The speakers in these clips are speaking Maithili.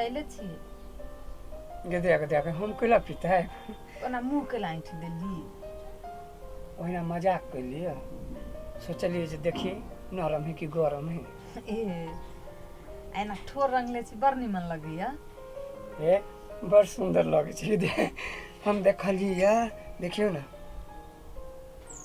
पिताइले छियै? गदया गदया के हम कैला पिताय? ओना मुँह कैला ऐंठि देली? ओहिना मजाक कैलियै, सोचलियै जे देखियै नरम है कि गरम है। ए, एना ठोर रंगले छी, बड़ निमन लगैया। ए, बड़ सुन्दर लगै छै। हम देखलियै, देखियौ ने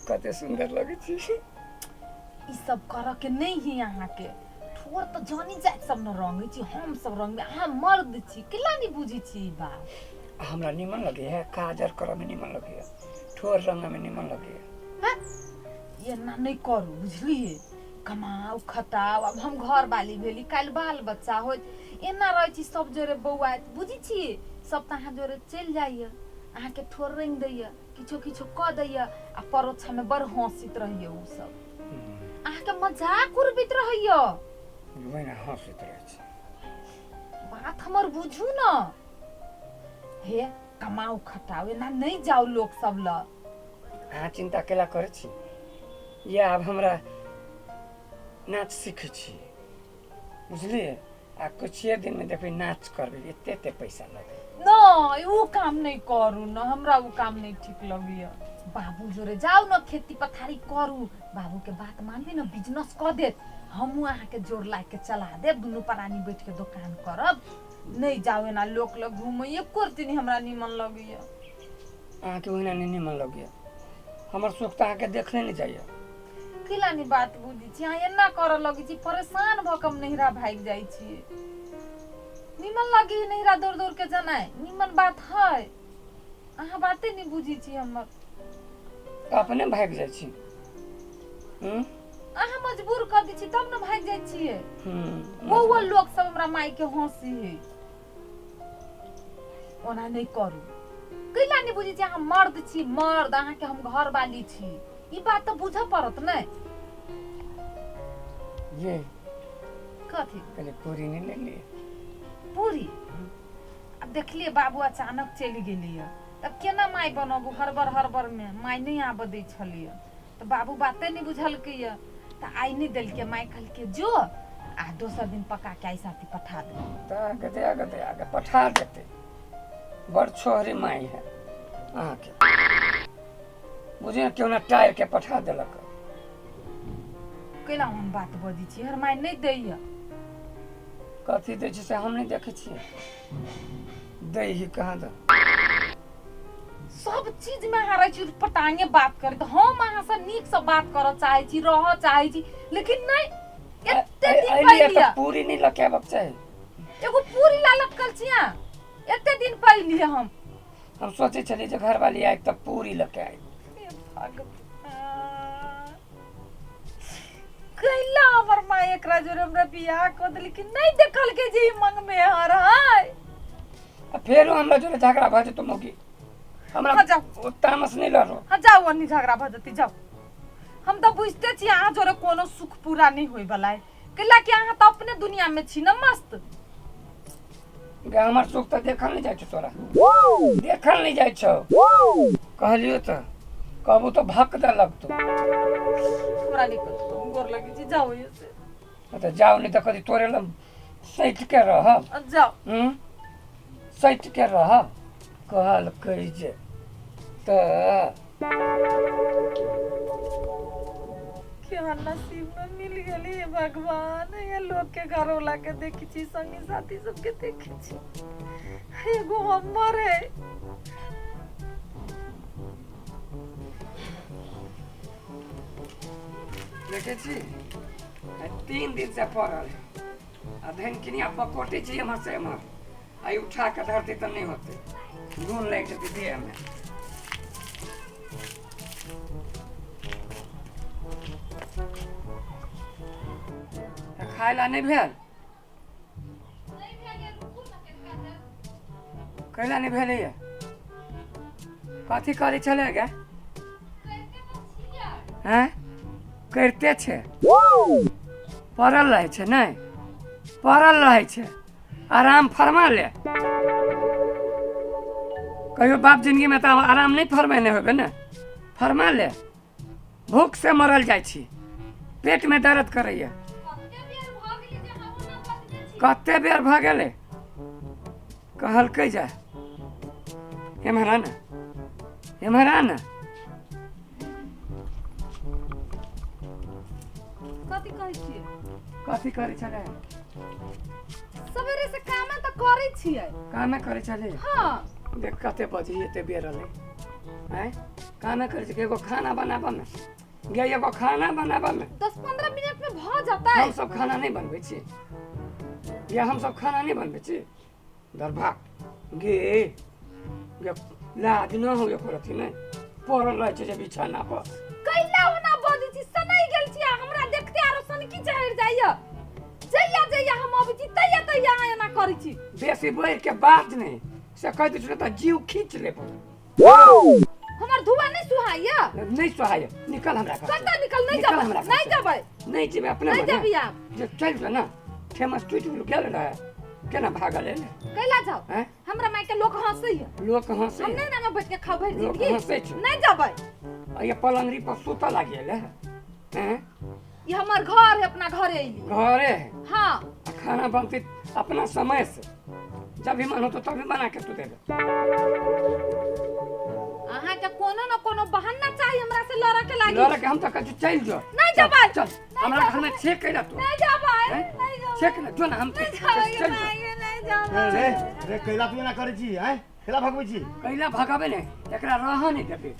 कते सुन्दर लगै छै। ई सब करऽ के नहि है अहाँके। ठोर तऽ जानी जाति सब ने रंगै छी, हम सब रंगबै। अहाँ मर्द छी, केला नहि बुझै छी ई बात? हमरा निमन लगैया काजर करऽमे, निमन लगैया ठोर रंगमे, निमन लगैया। हैं? एना नहि करू, बुझलियै? कमाउ खटाउ। आब हम घर बाली भेली, काल्हि बाल बच्चा होइत। एना रहै छी सब जोरे बौआइत, बुझै छियै? सब तऽ अहाँ जोरे चलि जाइए, अहाँके ठोर रंगि दैए, किछो किछो कऽ दैए आ परोछामे बड़ हँसैत रहैए ओ सब, अहाँके मजाक उड़बैत रहैए। ओहिना हँसैत रहै छै। बात हमर बुझू ने हे, कमाउ खटाउ, एना नहि जाउ लोक सब लग। अहाँ चिन्ता केला करै छी? या आब हमरा नाच सीखै छी, बुझलियै? आ कुछिए दिनमे देखबै नाच करबै, एते एते पैसा लगै। नहि, ओ काम नहि करू ने, हमरा ओ काम नहि ठीक लगैए। बाबू जोरे जाउ ने, खेती पथारी करू, बाबूके बात मानबै ने, बिजनेस कऽ देत। हमहूँ अहाँके जोर लागि के चला देब, दुनू प्राणी बैठ के दोकान करब। नहि जाउ एना लोक लग घूमै, एको रत्ती नहि हमरा निमन लगैए। अहाँके ओहिना नहि निमन लगैए, हमर सुख तऽ अहाँके देखले नहि जाइए। कैला नहि बात बुझै छी अहाँ? एना करऽ लगै छी, परेशान भऽ कऽ हम नैहरा भागि जाइ छियै। निमन लगै नैहरा दौड़ दौड़ के जेनाइ निमन बात है? अहाँ बाते नहि बुझै छी हमर। तऽ अपने भागि जाइ छी? हूँ? अहाँ मजबूर कऽ दै छी तब ने भागि जाइ छियै। वो लोक सब हमरा माय के हंसी है। ओना नहि करू। कैला नहि बुझै छी? अहाँ मर्द छी, मर्द, अहाँके हम घरवाली छी, ई बात तऽ बुझऽ पड़त ने। ये कथी? कनि पूरी नहि लेलियै? पूरी आब देखलियै बाबू अचानक चलि गेलियै, तब केना माय बनबू? हड़बड़ हड़बड़मे माय नहि आबऽ दै छलियै, तऽ बाबू बाते नहि बुझलकैए, तऽ आइ नहि देलकै। माय कहलकै जो आ दोसर दिन पका के आइ साथी पठा दे। तऽ गदया गदया के पठा देतै। बड़ छोहरी माय है अहाँके, बुझिए केओ ने टायर के पठा देलक। कैला हम बात बजै छी? हर माय नहि दैया। कथी दै छै से हम नहि देखै छियै, दै ही कहाँ दऽ। सब चीज में अहाँ रहै छी पटांगे बात करैत। हम अहाँ से नीक से बात करऽ चाहै छी, रहऽ चाहै छी, लेकिन नहि। एते दिन अइलियै पहिले तऽ पूरी नहि लऽ के आबक चाही। एगो पूरी ला लटकल छी अहाँ, एते दिन पहिले हम सोचै छलियै जे घरवाली आबि तऽ पूरी लऽ के आबि। हे भगवान, कैला हमर माय एकरा जोरे हमरा बियाह कऽ देलकै? नहि देखलकै जे ई मंगमे हर है। आ फेरो हमरा जोरे झगड़ा भऽ जेतौ मौगी हमरा। हाँ, जाउ। ओ तामस नहि लड़ो। हाँ जाउ, ओन्नी झगड़ा भऽ जेतै, जाउ। हम तऽ बुझिते छी अहाँ जोरे कोनो सुख पूरा नहि होय वाला है, कैला कि अहाँ तऽ अपने दुनिया में छी ने मस्त। गे, हमर सुख तऽ देखल नहि जाइ छौ तोरा, देखल नहि जाइ छौ। कहलियौ तऽ कहबू तऽ भक दऽ लगतौ। हमरा नहि कहू, हम गोर लगै छी, जाउ एहिसँ से। तऽ जाउ, नहि तऽ कथी तोरे लग सटि के रहब? आ जाउ। हूँ, सटि के रहब कहलकै जे तऽ केहन नसीब में मिल गेली हे भगवान। ये लोग के घर वाला के देखी छी, संगी साथी सबके देखी छी, एगो हमर है। देखै छी, आइ 3 दिन से पड़ल है आ धनकिनिया पकोटे छी एम्हर से एम्हर। आइ उठा के धरतै तऽ नहि होतै, घुन लागि जेतै देहमे। तऽ खाय ला नहि भेल? कैला नहि भेलैया? कथी करै छलै गे? हैं, करिते छै, पड़ल रहै छै। नहि पड़ल रहै छै, आराम फरमा ले। कहियो बाप जिंदगीमे तऽ आराम नहि फरमेने होबे ने। फरमा ले। भूख से मरल जाइ छी, पेटमे दर्द करैया। कते बेर भऽ गेलै? कहलकै जा एम्हर आ ने, एम्हर आ ने। कथी कहै छियै? कथी करै छलै? सवेरे से कामे तऽ करै छियै। कामे करै छलै? हाँ। देख कते बजे एते बेर रहलै। आँय, कामे करै छै एगो खाना बनाबऽमे गे, एगो खाना बनाबऽमे 10-15 मिनट में भऽ जेतै। हम सब खाना नहीं बनबै छी गे, हम सब खाना नहीं बनबै छी। दरभा गे गे लाज न हो एको रति नहि, पड़ल रहै छै जे बिछाना पर। कैला ओना बजै छी? सनै गेल छी आ हमरा देखते आरो सनकी चढ़ि जाइया। जहिया जहिया हम अबै छी तहिया तहिया अहाँ एना करै छी। बेसी बढ़ि के बात नहि से कहि दै छी तऽ जीव खींच लेबो। हमर धुआ नहीं सुहाइया? नहीं सुहाइया, निकल हमरा घर से। कतऽ निकल? नहीं निकल जेबै, हमरा घर नहीं से। जेबै। नहीं जेबै अपने नहीं मने। जेबै आब। जे चलि जो ना, फेमस टूटि गेल गेल रहे, केना भागल एलै? कैला जाउ? हैं? हमरा माय के लोक हंसैया। लोक हंसै? हम नहीं ना बैठ के खाउ भरि लोक जिंदगी। हंसै छै। नहीं जेबै। आ ये पलंगरी पर सुतऽ लागि गेलै हैं? ई हमर घर है, अपना घरे अइली। घरे है? हाँ। आ खाना बनतै अपना समय से, जब भी मन होतो तभी बना के तू देबे। अहाँ के कोनो न कोनो बहाना चाही हमरा से लड़े के लागी। लड़े के हम तऽ कहै छी चलि जो। नहीं जेबै। चल, हमरा घर में छेक कैला तू। नहीं जेबै, हैं? नहीं जेबै। छेक कैला जो ना, हम नहीं जेबै, चल जो। नहीं, नहीं जेबै। रे रे कैला तू एना करै छी? आँय, कैला भगबै छी? कैला भगाबे नहि, एकरा रहऽ नहि देबे,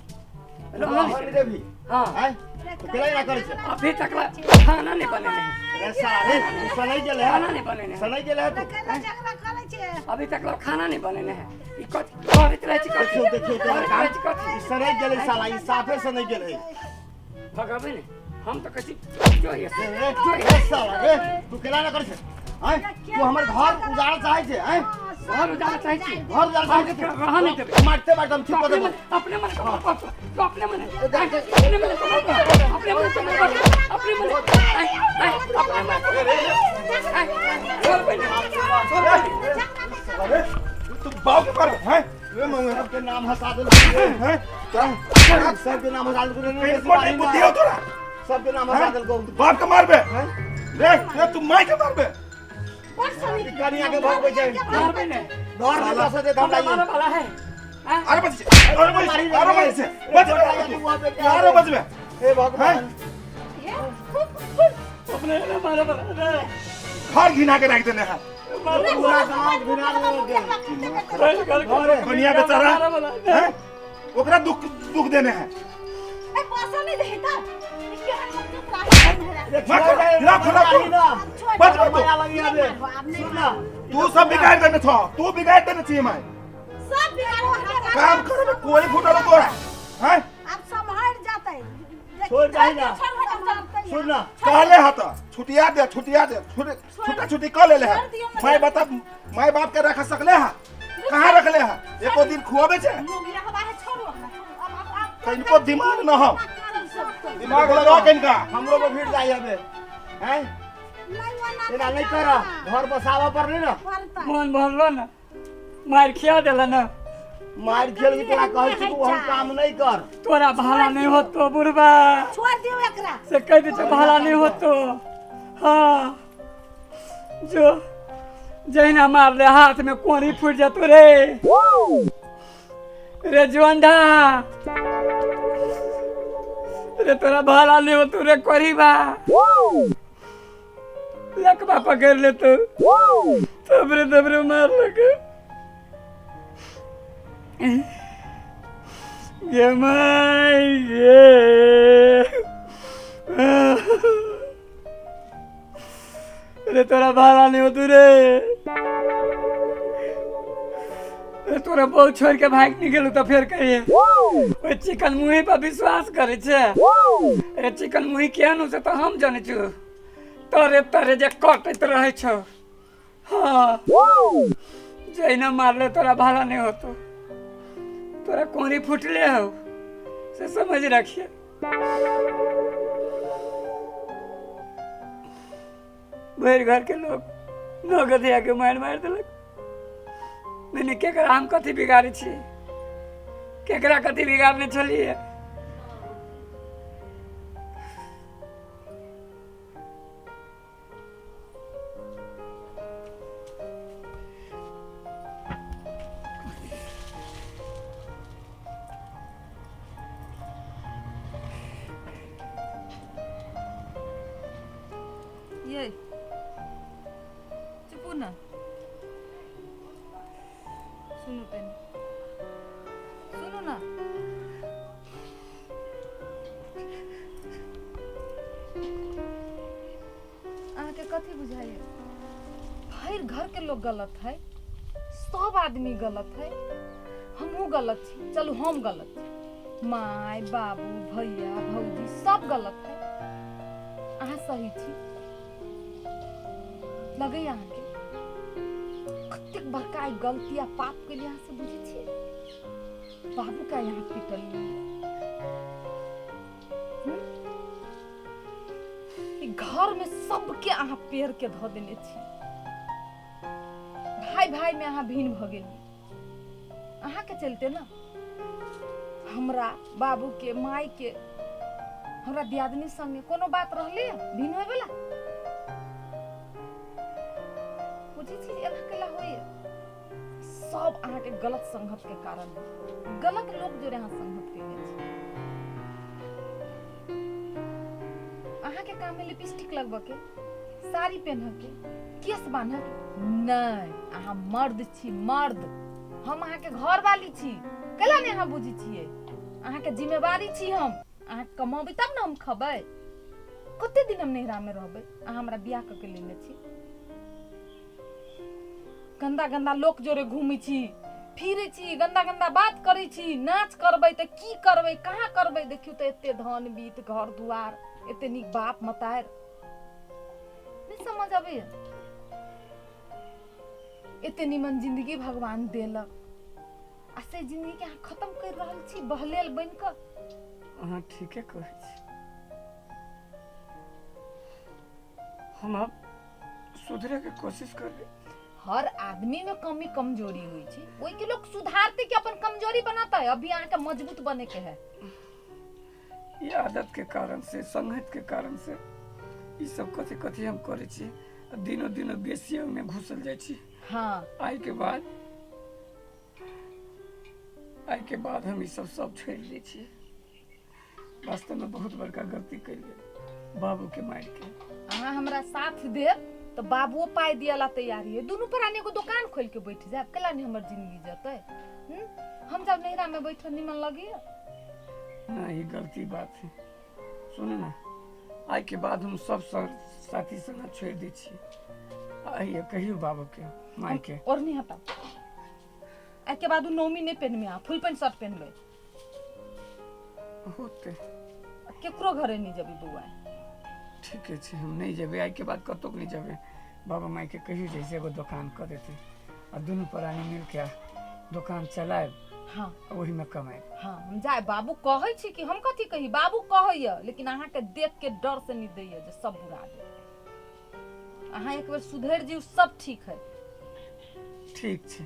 रहऽ रहऽ नहि नहि देबे। देबही? हाँ। आँय, तो कैला एना करै छी? अभी तक ला खाना नहीं बनेने है। रे साला रे, तू सनै गेलै है। खाना नहीं बनेने है। सनै गेलै है तू। कैला झगड़ा करै छै? अभी तक ला खाना नहीं बनेने है। ई कथी करैत रहै छी? कथी देखियौ देखियौ तोरा करैत काम। रहै छी कथी? ई सनै गेलै साला, ई साफे सनै गेलै। भगाबे नहि, हम तऽ कहै छी जो ये रे रे जो रे साला रे, तू कैला एना करै छै? आँय, तू हमर घर उजाड़ऽ चाहै छै? आँय, घर उजाड़ऽ चाहै छी? घर उजाड़ऽ चाहै छै तू? रहऽ नहि देबै। मारते मारते हम ठीक कऽ अपने देबौ। मने, अपने मने तो अपने मने, अपने मने तो अपने मने तो अपने मने, आय आय अपने मने, आय छोड़ बहिनी, छोड़ बहिनी। अरे तू बाप के मारबे हैं? रे मंगे सबके नाम हंसा देलको हैं? तोरा सबके नाम हंसा देलको। रे कोन नहीं बुद्धि हो तोरा? सबके नाम हंसा देलको। बाप के मारबे रे? रे तू माय के मारबे? कनिया के भगबै छै। मारबे नहि। घर में बसऽ दे हमरा। हमरा मारऽ वाला है? आय? अरे बच, अरे बच, अरे बच, बच अरे बचबे। हे भगवान, अपने ने मारऽ वाला रे। घर घिना के रख देने है। पूरा गांव घिना देलकै। कनिया बेचारा मारऽ वाला रे। हैं, ओकरा दुख दुख देने है। ए पैसा नहीं देता केहन मजबूत राही रे मार कर, खिला खिला तू। बच बच तू। माया लगी आबे। सुन ना, तू सब बिगाड़ देने छो, तू बिगाड़ देने छी my. सब बिगाड़ काम करे में कोई फुटल तोरा हैं? अब संभाल जाते। छोड़ जाही ना। सुन ना, कहले हा तो छुटिया दे, छुटिया दे, छुटा छुटी क लेले है। मैं बता, my बाप के रख सकले हा? कहाँ रखले हा? एको दिन खुआबे छै? कइनको दिमाग न हो, दिमाग लगा कइनका। हमरो पर भीड़ जाई आबे। हैं, एना नहीं कर, घर बसावा पर नहीं ना। मन भरलो ना, मार खिया देला ना। मार खेल के तोरा कहै छी तू हम काम नहीं कर। तोरा भाला नहीं होतो बुढ़बा, छोड़ दियो एकरा। से कहि दै छै भाला नहीं होतो। हाँ, जो जहिना मारले हाथ में कोरी फूटि जेतो रे। रे जुअंधा रे, तोरा भाला नहीं होतो रे कोरीबा, लकबा पकड़ ले तो तबरे तबरे मार लगे गे माय गे। रे तोरा भाला नहीं होतो रे। रे तोरा बहुत छोड़ के भागि नहीं गेलौ तऽ फेर कहिए ओहि चिकन मुही पर विश्वास करै छै? रे चिकन मुही केहन हो से तऽ हम जनै छु, तरे तरे जे कटैत रहै छौ। हाँ, जहिना मारले तोरा भाला नहीं होतो, तोरा कोरी फुटले हो से समझ रखिए। भरि घर के लोग नगद के मारि मारि देलक। नहीं, केकरा हम कथी बिगाड़ै छी? केकरा कथी बिगाड़ने छलियै? बुझाइए। भरि घर के लोग गलत है, सब आदमी गलत है, हमहूँ गलत छी, चलू हम गलत छी, माय बाबू भैया भौजी सब गलत है, अहाँ सही छी। लगैए अहाँके कतेक बड़का गलती आ पाप के लिए अहाँ से बुझै छियै? बाबू का यहाँ पिटलियै, घर में सबके अहाँ पेड़ के धऽ देने छी, भाई भाई में अहाँ भिन्न भऽ गेलियै। अहाँ के चलते ना हमरा बाबू के माय के हमरा दियादनी संगे कोनो बात रहले भिन्न होय वाला? बुझै छी एना केला होइए? सब अहाँ के गलत संगत के कारण है, गलत लोग जोड़े अहाँ संगत केने छी। अहाँ के काम में लिपस्टिक लगबऽ के, साड़ी पहनऽ के, केस बान्हऽ के, नहीं अहाँ मर्द छी, मर्द। हम अहाँ के घर वाली छी, केला नहीं अहाँ बुझै छियै? अहाँ के जिम्मेवारी छी हम, अहाँ कमाबै तब ने हम खबै। कते दिन हम नैहरा में रहबै? अहाँ हमरा बियाह कऽ के लेने छी, गंदा गंदा लोक जोड़े घूमै छी फिरै छी, गंदा गंदा बात करै छी, नाच करबै तऽ की करबै, कहाँ करबै? देखियौ तऽ एते धन बीत घर दुआर, एते नीक बाप मतारि, नहीं समझ अबैया? एते निमन जिंदगी भगवान देलक आ से जिंदगी के अहाँ खत्म कर रहल छी बहलेल बनि कऽ। अहाँ ठीके कहै छी, हम आब सुधरे के कोशिश करबै। हर आदमी में कमी कमजोरी होइ छै, ओहि के लोग सुधारते कि अपन कमजोरी बनाता है। अभी अहाँ के मजबूत बने के है। ये आदत के कारण से, संगत के कारण से ई सब कथी कथी हम करै छी, दिनों दिनों बेसी ओहिमे घुसल जाइ छी। हाँ, आइ के बाद हम ई सब सब छोड़ि दै छी। वास्तव में बहुत बड़का गलती कैलियै बाबू के मारि के। अहाँ हमरा साथ देब तो बाबुओ पाई दियाला तैयार है, दुनू प्राणी एगो दुकान खोल के बैठ जायब, केला नहीं हमर जिंदगी जतै? हम जब नैहरा में बैठल निमन लगैया ना, ये गलती बात है। सुनू ना, आइ के बाद हम सब साथी संग छोड़ि दै छी। आइए कहियो बाबू के माय के और नहीं हटाओ। आइ के बाद नौमी नहीं पहनबे, अहाँ फुल पैंट शर्ट पहनबे होते, केकरो घरे नहीं जबी बौआ। ठीक है, हम नहीं जेबै, आइ के बाद कतौ नहीं जेबै। बाबा माय के कहियो जैसे एगो दुकान कऽ देते आ दुनू प्राणी मिल के दुकान चलायब। हाँ, ओही में कमायब। हाँ, हम जाए। बाबू कहै छी कि हम कथी कही, बाबू कहैया, लेकिन अहाँ के देख के डर से नहीं दैया जे सब बुरा दे। अहाँ एक बेर सुधरि जिउ, सब ठीक है। ठीक छै,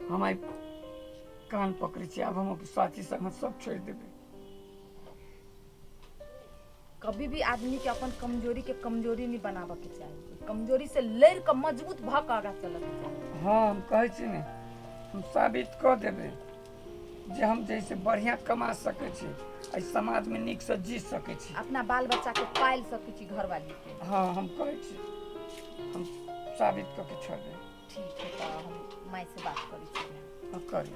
हम आइ कान पकड़ै छी, आब हम साथी संग सब छोड़ि देबै। कभी भी आदमी के अपन कमजोरी के कमजोरी नहीं बनाबऽ के चाही, कमजोरी से लड़ के मजबूत भऽ के आगाँ चलऽ के चाही। हाँ, हम कहै छी ने, हम साबित कऽ देबै जे हम जैसे बढ़िया कमा सकै छी, एहि समाज में नीक से जी सकै छी, अपना बाल बच्चा के पालि सकै छी, घरवाली के। हाँ, हम कहै छी, हम साबित कऽ के छोड़बै। ठीक है, तऽ हम माय से बात करै छी। हाँ, करी।